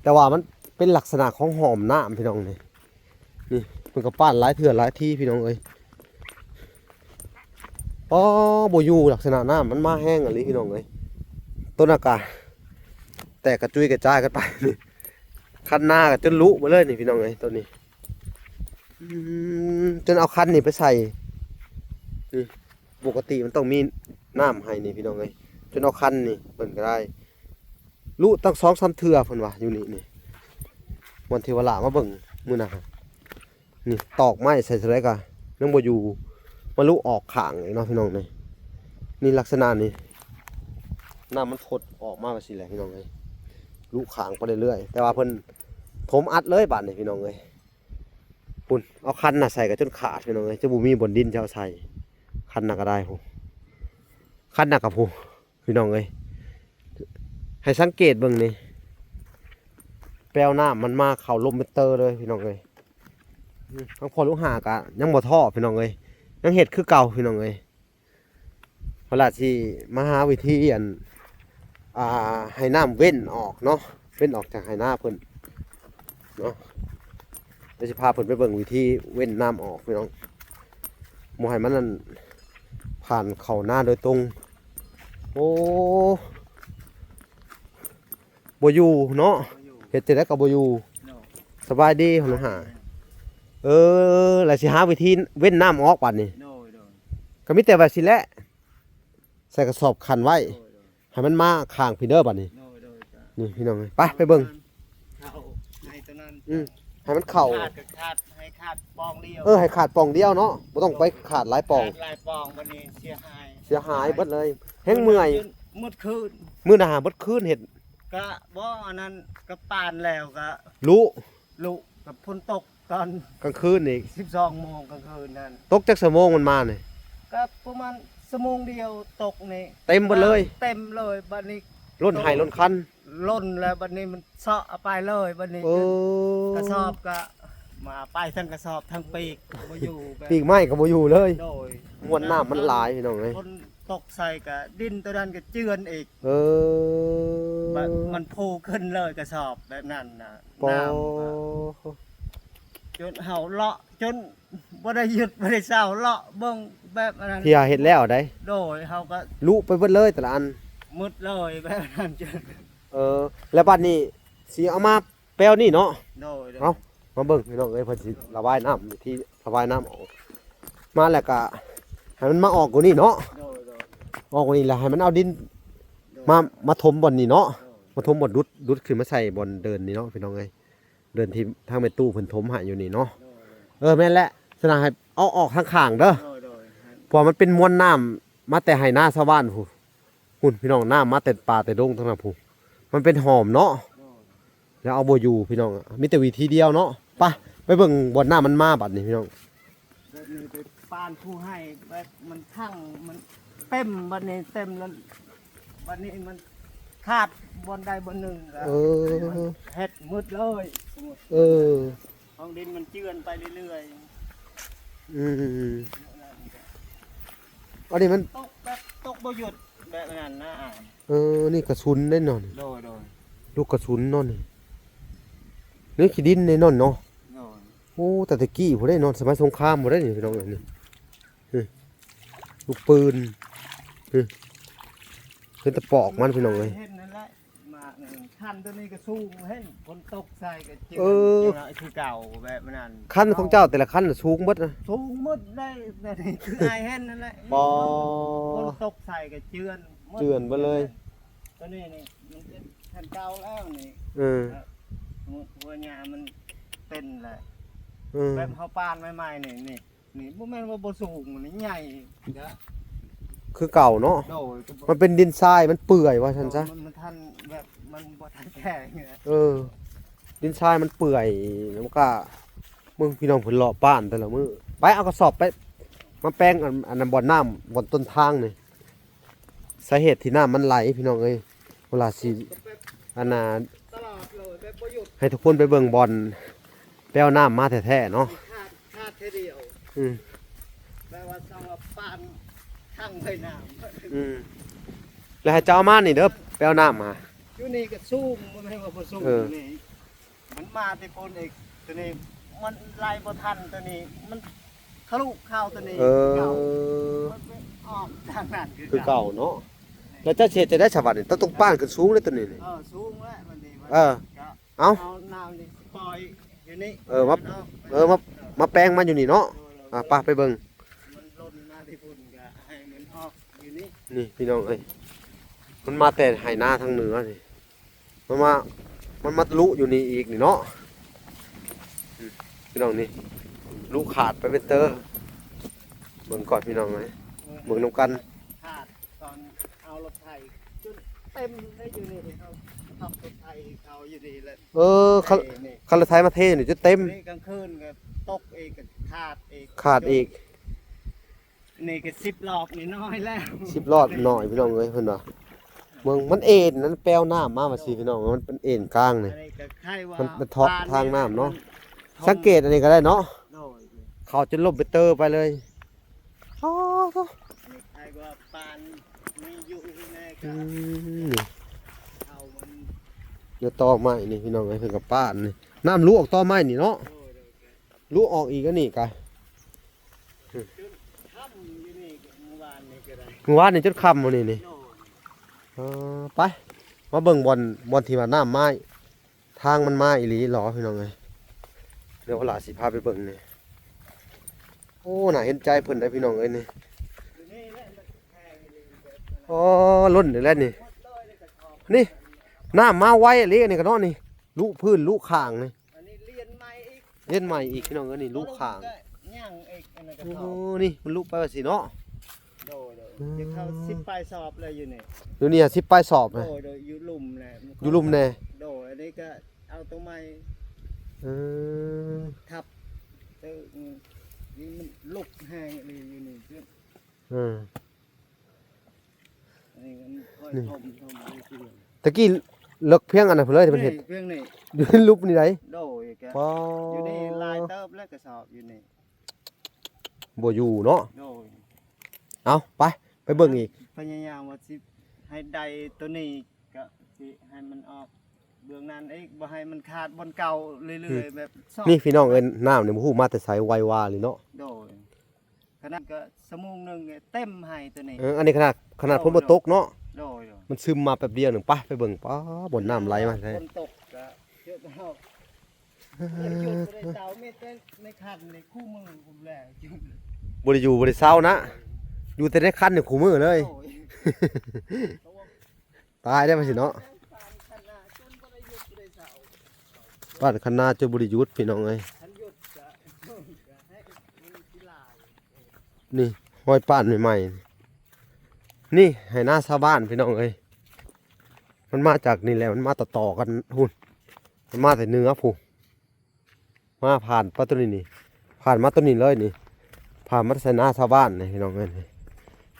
ແຕ່ວ່າມັນເປັນລັກສະນະຂອງຮ່ອມນ້ຳພີ່ນ້ອງນີ້ ນີ້ເພິ່ນກະປ້ານຫຼາຍເທື່ອຫຼາຍທີພີ່ນ້ອງເອີຍ. ອໍ ບໍ່ຢູ່ ລັກສະນະນ້ຳມັນມາແຮງອີ່ຫຼີພີ່ນ້ອງເອີຍ. ຕົ້ນນະກະແຕກກະຈຸຍກະຈາຍກັນໄປ ຄັນນາກະຈົນລຸເບິດເລີຍນີ້ພີ່ນ້ອງເອີຍ ຕົ້ນນີ້ ອືມ ຈົນເອົາຄັນນີ້ໄປໃສ່ ນີ້ ປົກກະຕິມັນຕ້ອງມີນ້ຳໃຫ້ນີ້ພີ່ນ້ອງເອີຍ ຈົນເອົາຄັນນີ້ເພິ່ນກະໄດ້ ລຸຕັ້ງສອງສາມເທື່ອເພິ່ນວ່າຢູ່ນີ້ນີ້ ບ່ອນທີ່ວ່າຫຼ້າມາເບິ່ງມື້ນັ້ນ ນີ້ຕອກໄມ້ໃສ່ເທົ່າໃດກະຍັງບໍ່ຢູ່ ມາລຸອອກຂ້າງອີກເນາະພີ່ນ້ອງເອີຍ. ນີ້ລັກສະນະນີ້ ນ້ຳມັນພົດອອກມາວ່າຊີ້ແຫຼະພີ່ນ້ອງເອີຍ ລຸຂ້າງໄປເລື້ອຍໆ ແຕ່ວ່າເພິ່ນຖົມອັດເລີຍບາດນີ້ພີ່ນ້ອງເອີຍ. ພຸ້ນ ເອົາຄັນນະໃສ່ກະຈົນຂາດພີ່ນ້ອງເອີຍ ຈະບໍ່ມີບ່ອນດິນຈະເອົາໃສ່ ຄັນນະກະໄດ້ພຸ້ນ ຄັນນະກະພຸ້ນພີ່ນ້ອງເອີຍ. ໃຫ້ສັງເກດເບິ່ງນີ້ ແປວນ້ຳມັນມາເຂົ້າລົມເປັນເຕີເລີຍພີ່ນ້ອງເອີຍ. ອືມ ທາງພໍ່ລູກຫ້າກະຍັງບໍ່ທໍ້ພີ່ນ້ອງເອີຍ ຍັງເຮັດຄືເກົ່າພີ່ນ້ອງເອີຍ. ເພິ່ນລະຊິມາຫາວິທີອັນ ອ່າ ໃຫ້ນ້ຳເວັ້ນອອກເນາະ ເວັ້ນອອກຈາກໄຮ່ນາເພິ່ນເນາະ. ດຽວຊິພາເພິ່ນໄປເບິ່ງວິທີເວັ້ນນ້ຳອອກພີ່ນ້ອງ ບໍ່ໃຫ້ມັນນັ້ນຜ່ານເຂົ້ານາໂດຍຕົງ. ໂອ້ ບໍ່ຢູ່ເນາະ ບໍ່ຢູ່ ເຮັດຈັ່ງໃດກໍບໍ່ຢູ່. ໂດຍ ສະບາຍດີ ໂດຍ ຫົວໜ້າ. ເອີ ແລ້ວຊິຫາວິທີເວັ້ນນ້ຳອອກບາດນີ້. ໂດຍ ໂດຍ ກໍມີແຕ່ແບບຊີ້ແຫຼະ ໃສ່ກະສອບຂັນໄວ້ ໂດຍ ໂດຍ ໃຫ້ມັນມາຂ້າງພີ້ເດີບາດນີ້. ໂດຍ ໂດຍ ກະ ນີ້ພີ່ນ້ອງເອີຍ ໄປ ໄປເບິ່ງ ເຂົ້າໃຫ້ຕົວນັ້ນ ອືມ ໃຫ້ມັນເຂົ້າ ຂາດກໍຂາດ ໃຫ້ຂາດປ່ອງດຽວ ເອີ ໃຫ້ຂາດປ່ອງດຽວເນາະ ບໍ່ຕ້ອງໄປຂາດຫຼາຍປ່ອງ ຂາດຫຼາຍປ່ອງ ບັດນີ້ເສຍຫາຍ ເສຍຫາຍເບິດເລີຍ ແຮງເມື່ອຍ ໝົດຄືນ ມື້ໜ້າຫາເບິດຄືນເຮັດ ກະບໍ່ ອັນນັ້ນ ກະປານແລ້ວກະລຸ ລຸ ກະຝົນຕົກ ຕອນກາງຄືນອີກ ສິບສອງໂມງກາງຄືນນັ້ນ ຕົກຈັກຊົ່ວໂມງມັນມານີ້? ກໍປະມານຊົ່ວໂມງດຽວຕົກນີ້ ເຕັມເບິດເລີຍ ເຕັມເລີຍ ບັດນີ້ລົ້ນໄຮ່ລົ້ນຄັນ ລົ້ນແລ້ວ ບັດນີ້ມັນເຊາະເອົາໄປເລີຍ ບັດນີ້ ເອີ ກະສອບກະມາໄປທັງກະສອບທັງປີກບໍ່ຢູ່ ແບບ ປີກໄມ້ກໍບໍ່ຢູ່ເລີຍ ໂດຍ ມວນນ້ຳມັນຫຼາຍພີ່ນ້ອງເອີຍ ຝົນຕົກໃສ່ກະດິນໂຕນັ້ນກະເຈື່ອນອີກ ເອີ ມັນ ມັນພູຂຶ້ນເລີຍກະສອບແບບນັ້ນນະ ປໍ ນ້ຳ ຈົນເຮົາເລາະ ຈົນບໍ່ໄດ້ຢຸດບໍ່ໄດ້ເຊົາ ເລາະເບິ່ງແບບອັນນັ້ນ ທີ່ເຮັດແລ້ວໃດ ໂດຍ ເຮົາກໍລຸໄປເບິດເລີຍແຕ່ລະອັນ ໝົດເລີຍແບບນັ້ນ ເອີ ເອີ ແລ້ວບັດນີ້ຊິເອົາມາແປວນີ້ເນາະ ໂດຍ ໂດຍ ເອົາ ມາເບິ່ງພີ່ນ້ອງເອີຍ ເພິ່ນຊິລະບາຍນ້ຳ ວິທີລະບາຍນ້ຳອອກ ມາແລ້ວກໍໃຫ້ມັນມາອອກກວ່ານີ້ເນາະ ໂດຍ ໂດຍ ອອກກວ່ານີ້ແລ້ວໃຫ້ມັນເອົາດິນ ໂດຍ ມາ ມາຖົມບ່ອນນີ້ເນາະ ໂດຍ ມາຖົມບ່ອນດຸດ ດຸດຂຶ້ນມາໃສ່ບ່ອນເດີ່ນນີ້ເນາະ ພີ່ນ້ອງເອີຍ ເດີ່ນທີ່ທາງແມ່ຕູ້ເພິ່ນຖົມໃຫ້ຢູ່ນີ້ເນາະ ໂດຍ ໂດຍ ເອີ ແມ່ນແຫຼະ ສະນັ້ນໃຫ້ເອົາອອກທາງຂ້າງເດີ ໂດຍ ໂດຍ ເພາະວ່າມັນເປັນມວນນ້ຳມາແຕ່ໄຮ່ນາຊາວບ້ານພຸ້ນ ພຸ້ນພີ່ນ້ອງ ນ້ຳມາແຕ່ປ່າແຕ່ດົງທັງນັ້ນພຸ້ນ ມັນເປັນຫອມເນາະ ໂດຍ ແລ້ວເອົາບໍ່ຢູ່ພີ່ນ້ອງ ມີແຕ່ວິທີດຽວເນາະ ໄປ ໄປເບິ່ງບ່ອນນ້ຳມັນມາບັດນີ້ພີ່ນ້ອງ ແບບນີ້ໄປປານພູໄຮ່ ແບບມັນທັງ ມັນເຕັມ ບັດນີ້ເຕັມແລ້ວ ບັດນີ້ມັນຂາດບ່ອນໃດບ່ອນໜຶ່ງ ເອີ ເຮັດໝົດເລີຍ ເອີ ຂອງດິນມັນເຈື່ອນໄປເລື້ອຍໆ ອືມ ອັນນີ້ມັນຕົກແບບຕົກບໍ່ຢຸດແບບນັ້ນນະ ເອີ ນີ້ກະສຸນເດ້ເນາະ ໂດຍ ໂດຍ ລູກກະສຸນເນາະນີ້ ນີ້ຂີ້ດິນເດ້ເນາະ ໂດຍ ໂອ້ ແຕ່ແຕ່ກີ້ພຸ້ນເດ້ເນາະ ສະໄໝສົງຄາມພຸ້ນເດ້ນີ້ພີ່ນ້ອງເອີຍ ນີ້ ນີ້ ລູກປືນ ນີ້ ເຫັນແຕ່ປອກມັນພີ່ນ້ອງເອີຍ ເຫັນນັ້ນແຫຼະ ມາ ຄັນໂຕນີ້ກໍສູງ ເຫັນຝົນຕົກໃສ່ກໍເຈື່ອນ ເອີ ຄືເກົ່າແບບນັ້ນ ຄັນຂອງເຈົ້າແຕ່ລະຄັນສູງເບິດນະ ສູງໝົດໄດ້ ຄືອ້າຍເຫັນນັ້ນແຫຼະ ປໍ ຝົນຕົກໃສ່ກໍເຈື່ອນໝົດ ເຈື່ອນເບິດເລີຍ ໂຕນີ້ນີ້ມັນເປັນຄັນເກົ່າແລ້ວນີ້ ເອີ ຫົວຫຍ້າມັນເປັນແຫຼະ ເອີ ແບບເຮົາປານໃໝ່ໆນີ້ ນີ້ ນີ້ບໍ່ແມ່ນວ່າບໍ່ສູງ ນີ້ໃຫຍ່ເດ້ ຄືເກົ່າເນາະ ໂດຍ ມັນເປັນດິນຊາຍ ມັນເປື່ອຍວ່າຊັ້ນຊະ ມັນ ມັນທັນແບບ ມັນບໍ່ທັນແຂງ ເອີ ດິນຊາຍມັນເປື່ອຍ ແລ້ວມັນກະ ເບິ່ງພີ່ນ້ອງເພິ່ນເລາະປານແຕ່ລະມື້ ໄປເອົາກະສອບໄປ ມາແປງອັນ ອັນນັ້ນ ບ່ອນນ້ຳ ບ່ອນຕົ້ນທາງນີ້ ສາເຫດທີ່ນ້ຳມັນໄຫຼພີ່ນ້ອງເອີຍ ເວລາຊິ ອັນນ່າ ຕະຫຼອດເລີຍ ແບບບໍ່ຢຸດ ໃຫ້ທຸກຄົນໄປເບິ່ງບ່ອນແປວນ້ຳມາແທ້ໆເນາະ ຂາດ ຂາດເທື່ອດຽວ ອືມ ແປວ່າສຳລັບປານທັງໃບນ້ຳ ອືມ ແລ້ວໃຫ້ເຈົ້າເອົາມານີ້ເດີ ແປວນ້ຳຫາ ຢູ່ນີ້ກໍສູງ ບໍ່ແມ່ນວ່າບໍ່ສູງ ເອີ ນີ້ ມັນມາແຕ່ພຸ້ນອີກ ໂຕນີ້ມັນໄລ່ບໍ່ທັນ ໂຕນີ້ມັນທະລຸເຂົ້າໂຕນີ້ ເອີ ຄືເກົ່າ ມັນໄປອອກທາງນັ້ນຄື ຄືເກົ່າ ເກົ່າເນາະ ແລ້ວເຈົ້າຊິເຮັດຈັ່ງໃດຊະບັດນີ້ ຕ້ອງ ຕ້ອງປ້ານຂຶ້ນສູງເດ້ໂຕນີ້ນີ້ ເອີ ສູງແລ້ວບັດນີ້ ເອີ ກໍເອົາ ເອົານ້ຳນີ້ປ່ອຍຢູ່ນີ້ ເອີ ມາ ເອີ ມາ ມາແປງມາຢູ່ນີ້ເນາະ ໂດຍ ອ່າ ໄປ ໄປເບິ່ງ ມັນຫຼົ່ນມາແຕ່ພຸ້ນກໍໃຫ້ມັນອອກຢູ່ນີ້ ນີ້ພີ່ນ້ອງເອີຍ ມັນມາແຕ່ໄຮ່ນາທາງເໜືອນີ້ ມັນມາ ມັນມາລຸຢູ່ນີ້ອີກນີ້ເນາະ ອືມ ພີ່ນ້ອງນີ້ ລຸຂາດໄປເປັນເຕີ ເບິ່ງກ່ອນພີ່ນ້ອງເອີຍ ເບິ່ງນຳກັນ ຂາດຕອນເອົາລົດໄຖຈົນເຕັມໄດ້ຢູ່ນີ້ ເຮົາຂັບລົດໄຖເຂົ້າຢູ່ນີ້ແຫຼະ ເອີ ຄັນ ນີ້ ຄັນລົດໄຖມາເທນີ້ຈົນເຕັມ ນີ້ກາງຄືນກໍຕົກອີກ ຂາດອີກ ຂາດອີກ ນີ້ກໍສິບລອບນີ້ນ້ອຍແລ້ວ ສິບລອບນ້ອຍພີ່ນ້ອງເອີຍ ເພິ່ນວ່າ ເບິ່ງມັນເອັນນັ້ນ ແປວນ້ຳມາວ່າຊີ້ພີ່ນ້ອງ ມັນເປັນເອັນກາງນີ້ ອັນນີ້ກໍໄຄວ່າ ມັນ ມັນເທາະທາງນ້ຳເນາະ ສັງເກດອັນນີ້ກໍໄດ້ເນາະ ໂດຍ ເຂົ້າຈົນລົ້ມເປັນເຕີໄປເລີຍ ອໍ ນີ້ໄຄວ່າປານມີຢູ່ແນ່ ອືມ ເຂົ້າມັນ ຢູ່ຕໍໄມ້ນີ້ພີ່ນ້ອງເອີຍ ເພິ່ນກໍປານນີ້ ນ້ຳລຸອອກຕໍໄມ້ນີ້ເນາະ ໂດຍ ໂດຍ ລຸອອກອີກອັນນີ້ກະ ຈົນຄ່ຳຢູ່ນີ້ ມື້ວານນີ້ກໍໄດ້ ມື້ວານນີ້ຈົນຄ່ຳມື້ນີ້ນີ້ ໂດຍ ເອີ ໄປ ມາເບິ່ງບ່ອນ ບ່ອນທີ່ວ່ານ້ຳມາ ທາງມັນມາອີ່ຫຼີຫຼໍພີ່ນ້ອງເອີຍ ດຽວພະລາຊິພາໄປເບິ່ງນີ້ ໂອ້ ໜ້າເຫັນໃຈເພິ່ນເດ້ພີ່ນ້ອງເອີຍນີ້ ອໍ ລົ້ນອີກແລ້ວນີ້ ນີ້ ນ້ຳມາໄວອີ່ຫຼີນີ້ກໍເນາະນີ້ ລຸພື້ນລຸຂ້າງນີ້ ອັນນີ້ລຽນໃໝ່ອີກ ລຽນໃໝ່ອີກ ພີ່ນ້ອງເອີຍ ນີ້ລຸຂ້າງ ກໍຍັງອີກ ອັນນັ້ນກໍ ໂອ້ ຊອບ ນີ້ມັນລຸໄປວ່າຊີ້ເນາະ ໂດຍ ໂດຍ ອືມ ຈະເຂົ້າສິບປາຍຊອບແລ້ວຢູ່ນີ້ ຢູ່ນີ້ສິບປາຍຊອບ ໂດຍ ໂດຍ ຢູ່ລຸ່ມແຫຼະ ຢູ່ລຸ່ມແດ່ ໂດຍ ອັນນີ້ກໍເອົາຕົວໃໝ່ ເອີ ທັບ ເອີ ນີ້ມັນລຸກແຮງອີ່ຫຼີຢູ່ນີ້ ເອີ ນີ້ມັນຄ່ອຍ ນີ້ ຖົມ ຖົມໄປເລື້ອຍໆ ຕະກີ້ເລິກພຽງອັນນັ້ນພຸ້ນເລີຍທີ່ມັນເຮັດ ນີ້ພຽງນີ້ ຢູ່ໃນຫຼຸບນີ້ໃດ ໂດຍ ກໍ ປາ ຢູ່ນີ້ຫຼາຍເຕີບແລ້ວ ກະສອບຢູ່ນີ້ ບໍ່ຢູ່ເນາະ ໂດຍ ເອົາ ໄປ ໄປເບິ່ງອີກ ພະຍາຍາມວ່າຊິໃຫ້ໄດ້ໂຕນີ້ ກະຊິໃຫ້ມັນອອກເບື້ອງນັ້ນອີກ ບໍ່ໃຫ້ມັນຂາດບ່ອນເກົ່າເລື້ອຍໆ ອືມ ແບບຊອກ ນີ້ພີ່ນ້ອງເອີຍ ນ້ຳນີ້ບໍ່ຮູ້ມາແຕ່ໃສ ໄວວາເລີຍເນາະ ໂດຍ ຂະໜາດກໍຊົ່ວໂມງໜຶ່ງເຕັມໄຮ່ຕົວນີ້ ເອີ ອັນນີ້ຂະໜາດ ຂະໜາດ ໂດຍ ຝົນບໍ່ຕົກເນາະ ໂດຍ ໂດຍ ມັນຊຶມມາແປັບດຽວໜຶ່ງ ໄປ ໄປເບິ່ງ ປາ ບ່ອນນ້ຳໄຫຼມາແທ້ ຝົນຕົກກໍເຈົ້າ ເອີ ບໍ່ໄດ້ຢຸດ ບໍ່ໄດ້ເຊົາ ມີແຕ່ໃນຄັນນີ້ຄູ່ມື້ພຸ້ນແຫຼະ ບໍ່ໄດ້ຢູ່ບໍ່ໄດ້ເຊົານະ ຢູ່ແຕ່ໃນຄັນນີ້ຄູ່ມື້ເລີຍ ໂອ້ຍ ຕາຍໄດ້ວ່າຊີ້ເນາະ ປານຄັນນາຈົນບໍ່ໄດ້ຢຸດບໍ່ໄດ້ເຊົາ ປານຄັນນາຈົນບໍ່ໄດ້ຢຸດ ພີ່ນ້ອງເອີຍ ຄັນຢຸດກະ ກະໃຫ້ມັນຊິຫຼາຍ ນີ້ຮອຍປານໃໝ່ໆ ນີ້ໄຮ່ນາຊາວບ້ານ ພີ່ນ້ອງເອີຍ ມັນມາຈາກນີ້ແຫຼະ ມັນມາຕໍ່ໆກັນພຸ້ນ ມັນມາແຕ່ເໜືອພຸ້ນ ມາຜ່ານປະຕູນີ້ນີ້ ຜ່ານມາຕົວນີ້ເລີຍນີ້ ຜ່ານມາໃສ່ນາຊາວບ້ານນີ້ ພີ່ນ້ອງເອີຍ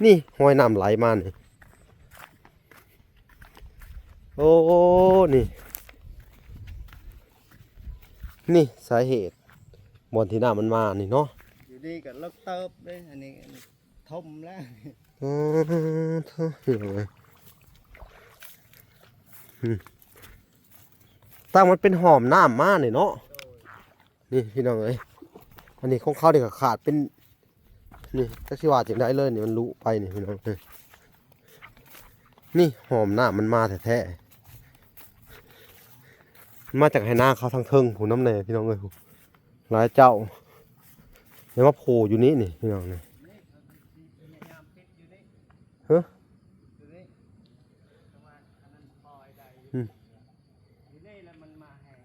ນີ້ຮອຍນ້ຳໄຫຼມານີ້ ໂອ້ ນີ້ ນີ້ສາເຫດບ່ອນທີ່ນ້ຳມັນມານີ້ເນາະ ຢູ່ນີ້ກໍເລິກເຕີບເດ້ ອັນນີ້ ອັນນີ້ຖົມແລ້ວ ອໍ ໂທ້ ພີ່ນ້ອງເອີຍ ອືມ ຕັ້ງມັນເປັນຫ້ອມນ້ຳມານີ້ເນາະ ໂດຍ ນີ້ພີ່ນ້ອງເອີຍ ອັນນີ້ຂອງເຂົານີ້ກໍຂາດເປັນ ນີ້ ຈັກຊິວ່າຈັ່ງໃດເລີຍນີ້ ມັນລຸໄປນີ້ພີ່ນ້ອງເອີຍ ນີ້ຫ້ອມນ້ຳມັນມາແທ້ໆ ມາຈາກໄຮ່ນາເຂົາທາງເທິງພຸ້ນນຳແດ່ ພີ່ນ້ອງເອີຍ ຫຼາຍເຈົ້າ ແລ້ວມາໂຜ່ຢູ່ນີ້ນີ້ ພີ່ນ້ອງນີ້ ຮະ ອືມ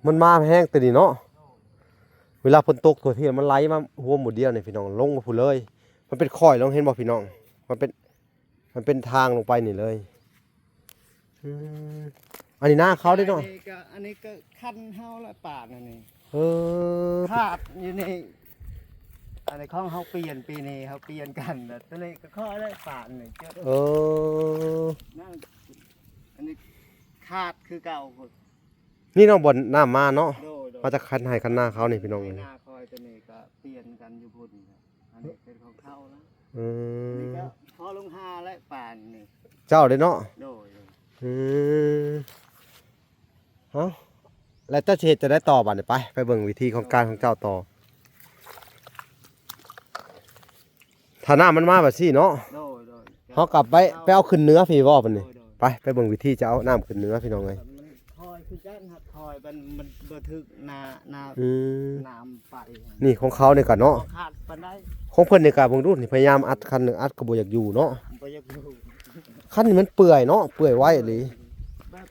ມັນມາແຮງຕົວນີ້ເນາະ ເວລາຝົນຕົກທົ່ວທີບ ມັນໄຫຼມາຮວມໝົດດຽວນີ້ ພີ່ນ້ອງ ລົງມາພຸ້ນເລີຍ ມັນເປັນຄ້ອຍລົງ ເຫັນບໍ່ພີ່ນ້ອງ ມັນເປັນ ມັນເປັນທາງລົງໄປນີ້ເລີຍ ອືມ ອັນນີ້ນາເຂົາເດ້ເນາະ ອັນນີ້ກໍ ອັນນີ້ກໍຄັນເຮົາລະປານອັນນີ້ ເອີ ຂາດຢູ່ນີ້ ອັນນີ້ຂອງເຮົາປ່ຽນ ປີນີ້ເຮົາປ່ຽນກັນ ແລ້ວຕົວນີ້ກໍຂ້ອຍລະປານນີ້ ເອີ ນັ້ນ ອັນນີ້ຂາດຄືເກົ່າ ນີ້ເນາະ ບ່ອນນ້ຳມາເນາະ ໂດຍ ໂດຍ ມາຈາກຄັນໄຮ່ຄັນນາເຂົານີ້ ພີ່ນ້ອງເອີຍ ໄຮ່ນາຂ້ອຍຕົວນີ້ກໍປ່ຽນກັນຢູ່ພຸ້ນ ອັນນີ້ເປັນຂອງເຂົານະ ອືມ ອັນນີ້ກໍພໍລົງຫາແຫຼະປານນີ້ ເຈົ້າເດ້ເນາະ ໂດຍ ໂດຍ ອືມ ເອົ້າ ແລ້ວເຈົ້າຊິເຮັດຈັ່ງໃດຕໍ່ບາດນີ້ ໄປ ໄປເບິ່ງວິທີຂອງການຂອງເຈົ້າຕໍ່ ຖ້ານ້ຳມັນມາແບບຊີ້ເນາະ ໂດຍ ໂດຍ ເຮົາກັບໄປ ໄປເອົາຂຶ້ນເໜືອພີ້ບໍ່ບາດນີ້ ໂດຍ ໂດຍ ໄປ ໄປເບິ່ງວິທີຈະເອົານ້ຳຂຶ້ນເໜືອ ພີ່ນ້ອງເອີຍ ມັນຄ່ອຍຄືກັນ ຫາກຄ່ອຍມັນ ມັນບໍ່ຖືກໜ້າ ໜ້າ ອືມ ນ້ຳໄປ ນີ້ຂອງເຂົານີ້ກະເນາະ ບໍ່ຂາດປານໃດ ຂອງເພິ່ນນີ້ກະເບິ່ງດູນີ້ ພະຍາຍາມອັດ ຄັນໜຶ່ງອັດກໍບໍ່ຢາກຢູ່ເນາະ ບໍ່ຢາກຢູ່ ຄັນນີ້ມັນເປື່ອຍເນາະ ເປື່ອຍໄວອີ່ຫຼີ ແບບ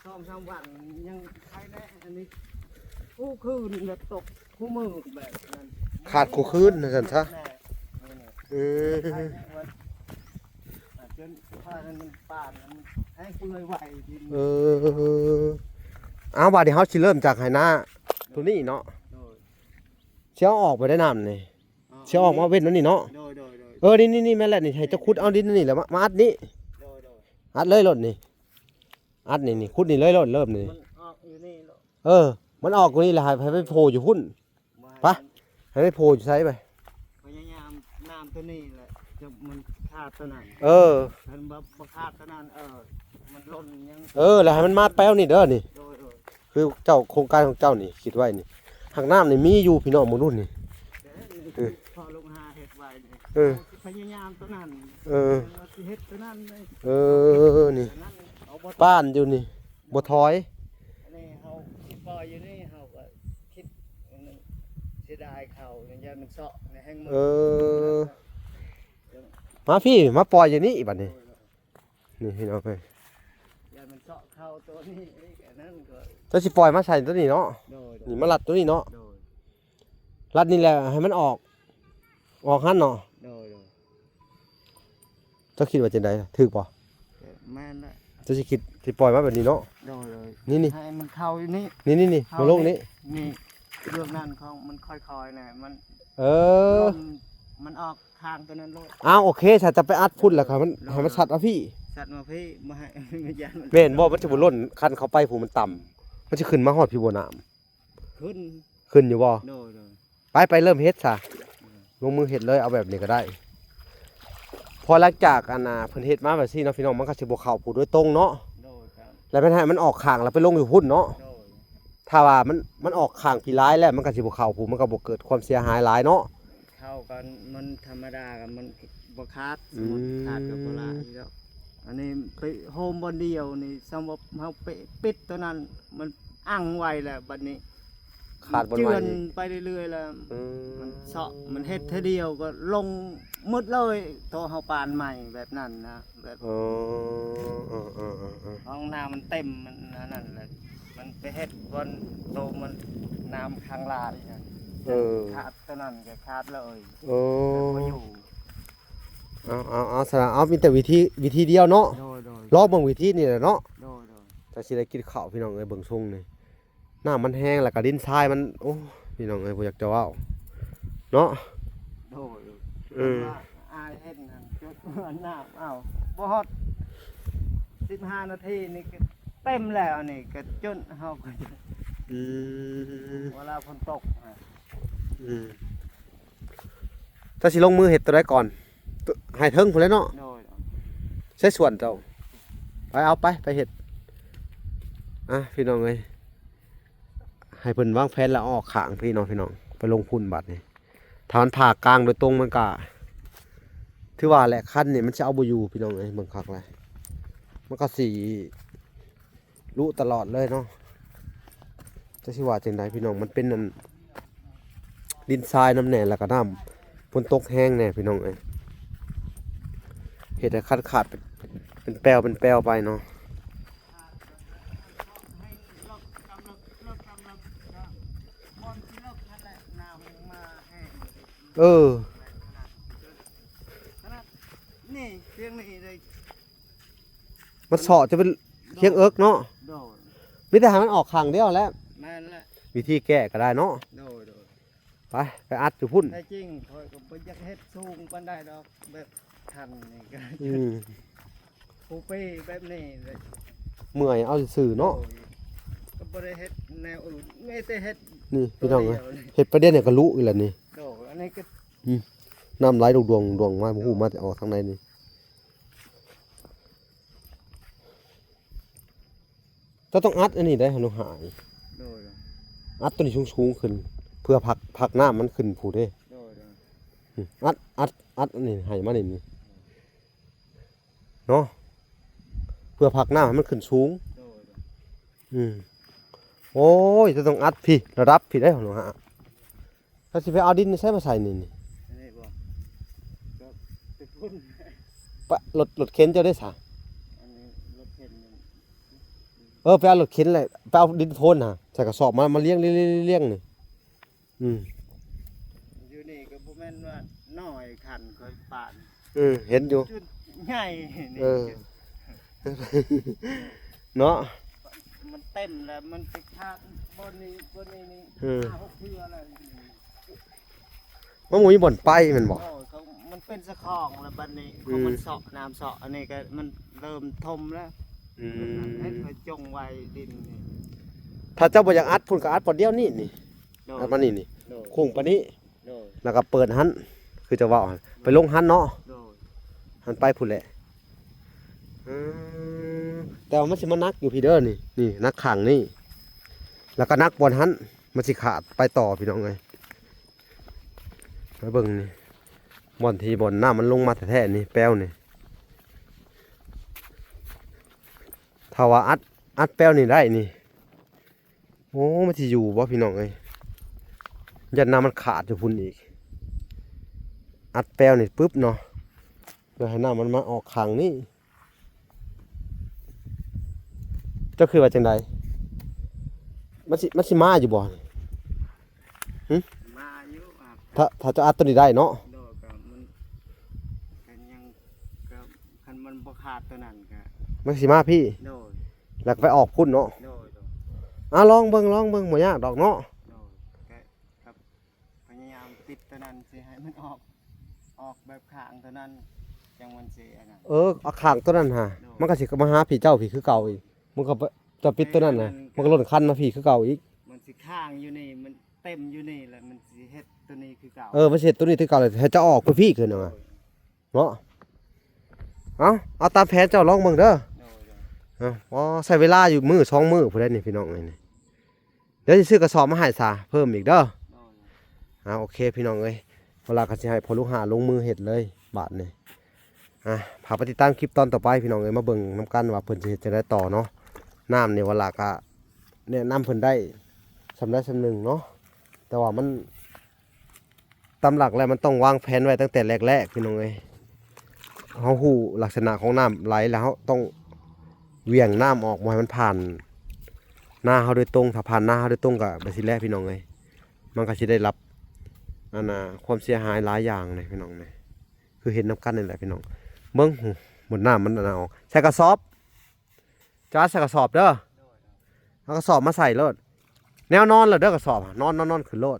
ສອງສາມວັນຍັງໄຄແດ່ ອັນນີ້ຄູ່ຄືນແບບຕົກຄູ່ມື້ແບບນັ້ນ ຂາດຄູ່ຄືນວ່າຊັ້ນຊະ ແນ່ ເອີ ໄຄແດ່ ມັນ ອ່າ ຈົນວ່ານັ້ນມັນປານ ມັນແຫ້ງເປື່ອຍໄວດິນ ເອີ ເອົາ ບາດນີ້ເຮົາຊິເລີ່ມຈາກໄຮ່ນາໂຕນີ້ເນາະ ໂດຍ ຊິເອົາອອກໄປໄດ້ນ້ຳນີ້ ເອົາ ຊິເອົາອອກມາເວັ້ນອັນນີ້ເນາະ ໂດຍ ໂດຍ ໂດຍ ເອີ ນີ້ ນີ້ ນີ້ແມ່ນແຫຼະນີ້ ໃຫ້ເຈົ້າຂຸດເອົາດິນອັນນີ້ແຫຼະ ມາ ມາອັດນີ້ ໂດຍ ໂດຍ ອັດເລີຍໂລດນີ້ ອັດນີ້ ນີ້ ຂຸດນີ້ເລີຍໂລດ ເລີ່ມນີ້ ມັນອອກຢູ່ນີ້ໂລດ ເອີ ມັນອອກຢູ່ນີ້ແຫຼະ ໃຫ້ ໃຫ້ໄປໂຜ່ຢູ່ພຸ້ນ ໄປ ໃຫ້ໄປໂຜ່ຢູ່ໃສໄປ ພະຍາຍາມນ້ຳຕົວນີ້ແຫຼະ ຈະມັນຂາດຕົວນັ້ນ ເອີ ຄັນບໍ່ ບໍ່ຂາດຕົວນັ້ນ ເອີ ມັນຫຼົ່ນຍັງ ເອີ ແລ້ວໃຫ້ມັນມາແປວນີ້ເດີນີ້ ໂດຍ ໂດຍ ຄືເຈົ້າ ໂຄງການຂອງເຈົ້ານີ້ຄິດໄວ້ນີ້ ຫາກນ້ຳນີ້ມີຢູ່ພີ່ນ້ອງ ມື້ລຸ້ນນີ້ ແຕ່ ເອີ ພໍລົງຫາເຮັດໄວ້ນີ້ ເອີ ພະຍາຍາມຕົວນັ້ນ ເອີ ວ່າຊິເຮັດຕົວນັ້ນເລີຍ ເອີ ນີ້ ອັນນັ້ນເອົາບໍ່ ປ້ານຢູ່ນີ້ ບໍ່ຖອຍ ອັນນີ້ເຮົາຊິປ່ອຍຢູ່ນີ້ ເຮົາກໍຄິດ ອັນນັ້ນ ເສຍດາຍເຂົາ ຢ້ານມັນເຊາະໃນແຮງມື ເອີ ມາພີ້ ມາປ່ອຍຢູ່ນີ້ບາດນີ້ ນີ້ພີ່ນ້ອງເອີຍ ຢ້ານມັນເຊາະເຂົ້າໂຕນີ້ອີກ ອັນນັ້ນກໍ ເຈົ້າຊິປ່ອຍມາໃສ່ໂຕນີ້ເນາະ. ໂດຍໆ ນີ້ມາລັດໂຕນີ້ເນາະ. ໂດຍ ລັດນີ້ແຫຼະໃຫ້ມັນອອກ ອອກຫັ້ນເນາະ. ໂດຍໆ ເຈົ້າຄິດວ່າຈັ່ງໃດ ຖືກບໍ່? ແມ່ນແຫຼະ ເຈົ້າຊິຄິດ ຊິປ່ອຍມາແບບນີ້ເນາະ. ໂດຍໆ ນີ້ໆ ໃຫ້ມັນເຂົ້າຢູ່ນີ້ ນີ້ໆໆ ມາລົງນີ້ ນີ້ເລື່ອງນັ້ນຂອງມັນຄ່ອຍໆນະ ມັນ ເອີ ມັນອອກ ຂ້າງຕົວນັ້ນໂລດ. ອ້າວ ໂອເຄ ສະ ຈະໄປອັດພຸ້ນ ແລ້ວກໍໃຫ້ມັນ ໂດຍ ໃຫ້ມັນຊັດເອົາພີ້ ຊັດມາພີ້ ບໍ່ໃຫ້ ມັນຢ້ານມັນ ແມ່ນບໍ່? ມັນຈະບໍ່ຫຼົ່ນ ຄັນເຂົ້າໄປພຸ້ນມັນຕ່ຳ ມັນຊິຂຶ້ນມາຮອດພີ້ບໍ່ນ້ຳ? ຂຶ້ນ ຂຶ້ນຢູ່ບໍ່? ໂດຍໆ ໄປ ໄປເລີ່ມເຮັດຊະ ລົງມືເຮັດເລີຍ ເອົາແບບນີ້ກໍໄດ້ ເພາະຫຼັງຈາກ ອັນນ່າ ເພິ່ນເຮັດມາແບບຊີ້ເນາະ ພີ່ນ້ອງ ມັນກໍຊິບໍ່ເຂົ້າຜູ້ໂດຍຕົງເນາະ. ໂດຍ ແລ້ວແມ່ນໃຫ້ມັນອອກຂ້າງ ແລ້ວໄປລົງຢູ່ພຸ້ນເນາະ. ໂດຍ ຖ້າວ່າມັນ ມັນອອກຂ້າງພີ້ຫຼາຍແລ້ວ ມັນກໍຊິບໍ່ເຂົ້າຜູ້ ມັນກໍບໍ່ເກີດຄວາມເສຍຫາຍຫຼາຍເນາະ. ເຂົ້າກັນມັນທຳມະດາ ມັນບໍ່ຂາດ ອືມ ສົມມຸດຂາດກໍບໍ່ຫຼາຍດອກ. ອັນນີ້ໄປໂຮມບ່ອນດຽວນີ້ ສົມມຸດເຮົາໄປປິດຕົວນັ້ນ ມັນອັ່ງໄວ້ແລ້ວ ບັດນີ້ຂາດບ່ອນໃໝ່ ເຈື່ອນໄປເລື້ອຍໆແລ້ວ ອືມ ມັນເຊາະ ມັນເຮັດເທື່ອດຽວກໍລົງໝົດເລີຍ ໂຕເຮົາປານໃໝ່ແບບນັ້ນນະ. ແບບ ເອີ ເອີໆໆໆໆ ຫ້ອງນ້ຳມັນເຕັມ ມັນອັນນັ້ນແຫຼະ ມັນໄປເຮັດບ່ອນໂຕມັນນ້ຳຂັງຫຼາຍນະ. ເອີ ຂາດຕົວນັ້ນກໍຂາດເລີຍ. ເອີ ແບບບໍ່ຢູ່. ເອົາໆໆ ສະນະ ເອົາ ມີແຕ່ວິທີ ວິທີດຽວເນາະ. ໂດຍໆ ລອງເບິ່ງວິທີນີ້ແຫຼະເນາະ. ໂດຍໆ ຈັກຊິໄດ້ກິນເຂົ້າ ພີ່ນ້ອງເອີຍ ເບິ່ງຊົງນີ້ ນ້ຳມັນແຮງ ແລ້ວກໍດິນຊາຍມັນ ໂອ້ ພີ່ນ້ອງເອີຍ ບໍ່ຢາກຈະເວົ້າເນາະ. ໂດຍ ເອີ ວ່າອາຍເຫັນຫັ້ນ ຈຸດນ້ຳ ເອົາ ບໍ່ຮອດສິບຫ້ານາທີນີ້ກໍເຕັມແລ້ວ ອັນນີ້ກໍຈົນເຮົາກໍ ອືມ ເວລາຝົນຕົກນະ ອືມ ເຈົ້າຊິລົງມືເຮັດຕົວໃດກ່ອນ? ໃຫ້ເທິງພຸ້ນແຫຼະເນາະ. ໂດຍ ໃສ່ສວນເຈົ້າ ໄປເອົາໄປ ໄປເຮັດ. ອ່ະ ພີ່ນ້ອງເອີຍ ໃຫ້ເພິ່ນວາງແຜນແລ້ວເອົາອອກຂ້າງພີ້ເນາະ ພີ່ນ້ອງ ໄປລົງພຸ້ນບາດນີ້. ຖ້າມັນຜ່າກາງໂດຍຕົງ ມັນກະ ຖືວ່າແຫຼະ ຄັນນີ້ມັນຊິເອົາບໍ່ຢູ່ ພີ່ນ້ອງເອີຍ ເບິ່ງຄັກແລ້ວ ມັນກໍຊິລຸຕະຫຼອດເລີຍເນາະ. ຈັກຊິວ່າຈັ່ງໃດ ພີ່ນ້ອງ ມັນເປັນອັນ ດິນຊາຍນຳແດ່ ແລ້ວກໍນ້ຳຝົນຕົກແຮງແດ່ ພີ່ນ້ອງເອີຍ ເຮັດໃຫ້ຂາດຂາດ ເປັນ ເປັນແປວ ເປັນແປວໄປເນາະ. ເອີ ນີ້ ທຽງນີ້ໄດ້ ມັນເຊາະຈະເປັນທຽງເອິກເນາະ. ໂດຍ ມີແຕ່ໃຫ້ມັນອອກຂ້າງດຽວແຫຼະ. ແມ່ນແຫຼະ ວິທີແກ້ກໍໄດ້ເນາະ. ໂດຍໆ ໄປ ໄປອັດຢູ່ພຸ້ນ. ແທ້ຈິງຂ້ອຍກໍບໍ່ຢາກເຮັດສູງປານໃດດອກ ແບບຄັນນີ້ກໍ ອືມ ຜູ້ປີແບບນີ້ເລີຍ ເມື່ອຍເອົາຊື່ໆເນາະ. ໂດຍ ກໍບໍ່ໄດ້ເຮັດແນວອື່ນ ມີແຕ່ເຮັດ ນີ້ ພີ່ນ້ອງເອີຍ ເຮັດປະເດັນນີ້ກໍລຸອີກແລ້ວນີ້. ໂດຍ ອັນນີ້ກໍ ອືມ ນ້ຳໄຫຼດວງໆ ດວງມາ ບໍ່ຮູ້ມາແຕ່ອອກທາງໃດນີ້. ເຈົ້າຕ້ອງອັດອັນນີ້ໄດ໋ ຫາ ໂດຍ ອັດຕົວນີ້ສູງໆຂຶ້ນ ເພື່ອຜັກ ຜັກນ້ຳມັນຂຶ້ນພຸ້ນເດ້. ໂດຍ ອືມ ອັດ ອັດ ອັດອັນນີ້ໃຫ້ມານີ້ ນີ້ເນາະ ເພື່ອຜັກນ້ຳໃຫ້ມັນຂຶ້ນສູງ. ໂດຍ ອືມ ໂອ້ຍ ເຈົ້າຕ້ອງອັດພີ້ ລະດັບພີ້ໄດ໋ ຫາ ຖ້າຊິໄປເອົາດິນໃສມາໃສ່ນີ້ ນີ້ ອັນນີ້ບໍ່ ກໍໄປພຸ້ນ ປະ ລົດ ລົດເຂັນເຈົ້າເດ້ຊະ? ອັນນີ້ລົດເຂັນມັນ ເອີ ໄປເອົາລົດເຂັນແຫຼະ ໄປເອົາດິນໂພນນະ ໃສ່ກະສອບມາ ມາລຽງ ລຽງ ລຽງ ລຽງນີ້. ອືມ ຢູ່ນີ້ກໍບໍ່ແມ່ນວ່ານ້ອຍ ຄັນຂ້ອຍປານ ເອີ ເຫັນຢູ່ ຈຸດໃຫຍ່ນີ້ ເອີ ເນາະ ມັນເຕັມແລ້ວ ມັນໄປຂາດບ່ອນນີ້ ບ່ອນນີ້ນີ້ ເອີ ຫ້າຫົກເທື່ອແລ້ວ. ມັນບໍ່ມີບ່ອນໄປແມ່ນບໍ່? ໂດຍ ເຂົາ ມັນເປັນສະຄອງແລ້ວບັດນີ້ ອືມ ເຂົາມັນເຊາະ ນ້ຳເຊາະ ອັນນີ້ກໍມັນເລີ່ມຖົມແລ້ວ. ອືມ ໃຫ້ເຂົາຈົ່ງໄວ້ດິນນີ້ ຖ້າເຈົ້າບໍ່ຢາກອັດພຸ້ນກໍອັດບ່ອນດຽວນີ້ ນີ້ ໂດຍ ອັດມານີ້ ນີ້ ໂດຍ ໂຄ້ງປານນີ້ ໂດຍ ແລ້ວກໍເປີດຫັ້ນ ຄືເຈົ້າເວົ້າຫັ້ນ ໄປລົງຫັ້ນເນາະ. ໂດຍ ຫັ້ນໄປພຸ້ນແຫຼະ. ອືມ ແຕ່ວ່າມັນຊິມາໜັກຢູ່ພີ້ເດີ ນີ້ ນີ້ໜັກຂ້າງນີ້ ແລ້ວກໍໜັກບ່ອນຫັ້ນ ມັນຊິຂາດໄປຕໍ່ ພີ່ນ້ອງເອີຍ. ມາເບິ່ງນີ້ ບ່ອນທີ່ບ່ອນນ້ຳມັນລົງມາແທ້ໆນີ້ ແປວນີ້ ຖ້າວ່າອັດ ອັດແປວນີ້ໄດ້ນີ້ ໂອ້ ມັນຊິຢູ່ບໍ່ ພີ່ນ້ອງເອີຍ? ຢ້ານນ້ຳມັນຂາດຢູ່ພຸ້ນອີກ. ອັດແປວນີ້ປຶບເນາະ ແລ້ວໃຫ້ນ້ຳມັນມາອອກຂ້າງນີ້. ເຈົ້າຄິດວ່າຈັ່ງໃດ? ມັນຊິ ມັນຊິມາຢູ່ບໍ່? ມາຢູ່ ຖ້າ ຖ້າເຈົ້າອັດໂຕນີ້ໄດ້ເນາະ. ໂດຍ ກໍມັນ ກໍຍັງ ກໍຄັນມັນບໍ່ຂາດໂຕນັ້ນກໍ ມັນຊິມາພີ້. ໂດຍ ແລ້ວກໍໄປອອກພຸ້ນເນາະ. ໂດຍ ໂດຍ ອ່າ ລອງເບິ່ງ ລອງເບິ່ງ ບໍ່ຍາກດອກເນາະ. ໂດຍ ກໍ ພະຍາຍາມປິດໂຕນັ້ນ ຊິໃຫ້ມັນອອກ ອອກແບບຂ້າງໂຕນັ້ນ ຈັ່ງມັນຊິອັນນັ້ນ. ເອີ ເອົາຂ້າງໂຕນັ້ນຫາ ໂດຍ ມັນກໍຊິມາຫາພີ້ເຈົ້າພີ້ຄືເກົ່າອີກ. ມັນກໍ ເຈົ້າປິດໂຕນັ້ນນະ ມັນກໍລົ້ນຄັນມາພີ້ຄືເກົ່າອີກ. ມັນຊິຄ້າງຢູ່ນີ້ ມັນເຕັມຢູ່ນີ້ ແລ້ວມັນຊິເຮັດໂຕນີ້ຄືເກົ່າ. ເອີ ມັນຊິເຮັດໂຕນີ້ຄືເກົ່າ ແລ້ວໃຫ້ເຈົ້າອອກໄປພີ້ຄືນນະ ໂດຍ ເນາະ. ເອົາ ເອົາຕາມແຜນເຈົ້າ ລອງເບິ່ງເດີ. ໂດຍ ໂດຍ ເອົາ ໂອ້ ໃຊ້ເວລາຢູ່ມື້ສອງມື້ພຸ້ນແຫຼະນີ້ ພີ່ນ້ອງເອີຍນີ້. ດຽວຊິຊື້ກະສອບມາໃຫ້ຊະເພີ່ມອີກເດີ. ໂດຍ ອ່າ ໂອເຄ ພີ່ນ້ອງເອີຍ ເວລາກໍຊິໃຫ້ພໍ່ລູກຫ້າລົງມືເຮັດເລີຍບາດນີ້. ອ່າ ຝາກໄປຕິດຕາມຄລິບຕອນຕໍ່ໄປ ພີ່ນ້ອງເອີຍ ມາເບິ່ງນຳກັນວ່າເພິ່ນຊິເຮັດຈັ່ງໃດຕໍ່ເນາະ. ນ້ຳນີ້ ວະລາກະແນະນຳເພິ່ນໄດ້ສ່ຳໃດສ່ຳໜຶ່ງເນາະ ແຕ່ວ່າມັນ ຕາມຫຼັກແລ້ວມັນຕ້ອງວາງແຜນໄວ້ຕັ້ງແຕ່ແລກໆ ພີ່ນ້ອງເອີຍ. ເຮົາຮູ້ລັກສະນະຂອງນ້ຳໄຫຼ ແລ້ວເຮົາຕ້ອງຫວ່ຽງນ້ຳອອກ ບໍ່ໃຫ້ມັນຜ່ານນາເຮົາໂດຍຕົງ. ຖ້າຜ່ານນາເຮົາໂດຍຕົງກໍແບບຊີ້ແຫຼະ ພີ່ນ້ອງເອີຍ ມັນກໍຊິໄດ້ຮັບ ອັນນ່າ ຄວາມເສຍຫາຍຫຼາຍຢ່າງເລີຍ ພີ່ນ້ອງເອີຍ. ຄືເຫັນນຳກັນນີ້ແຫຼະ ພີ່ນ້ອງ ເບິ່ງ ຫູ ໝົດນ້ຳມັນ ອັນນ່າ ອອກ ໃສ່ກະສອບ. ຈະໃສ່ກະສອບເດີ ເອົາກະສອບມາໃສ່ໂລດ. ແນວນອນລະເດີກະສອບ ນອນ ນອນ ນອນຂຶ້ນໂລດ.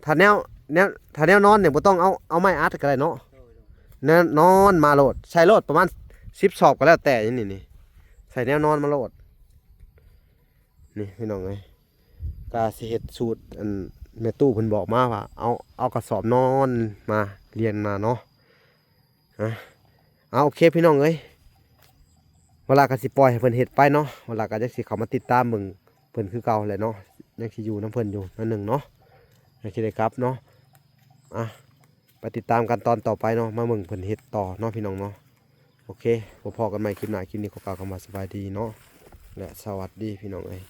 ຖ້າແນວ ແນວ ຖ້າແນວນອນນີ້ບໍ່ຕ້ອງເອົາ ເອົາໄມ້ອັດກໍໄດ້ເນາະ. ແນວນອນມາໂລດ ໃສ່ໂລດ ປະມານສິບສອບກໍແລ້ວແຕ່ ນີ້ ນີ້ ໃສ່ແນວນອນມາໂລດ. ນີ້ ພີ່ນ້ອງເອີຍ ກະຊິເຮັດສູດ ອັນແມ່ຕູ້ເພິ່ນບອກມາວ່າ ເອົາ ເອົາກະສອບນອນມາລຽນມາເນາະ. ອ່າ ເອົາ ໂອເຄ ພີ່ນ້ອງເອີຍ ວະລາກໍຊິປ່ອຍໃຫ້ເພິ່ນເຮັດໄປເນາະ. ວະລາກໍຍັງຊິເຂົ້າມາຕິດຕາມເບິ່ງເພິ່ນຄືເກົ່າແຫຼະເນາະ ຍັງຊິຢູ່ນຳເພິ່ນຢູ່ໜ້ອຍໜຶ່ງເນາະ ຍັງຊິໄດ້ກັບເນາະ. ອ່າ ໄປຕິດຕາມກັນຕອນຕໍ່ໄປເນາະ ມາເບິ່ງເພິ່ນເຮັດຕໍ່ເນາະ ພີ່ນ້ອງເນາະ. ໂອເຄ ພໍ້ກັນໃໝ່ຄລິບໜ້າ ຄລິບນີ້ຂໍກ່າວຄຳວ່າສະບາຍດີເນາະ ແລະ ສະຫວັດດີ ພີ່ນ້ອງເອີຍ.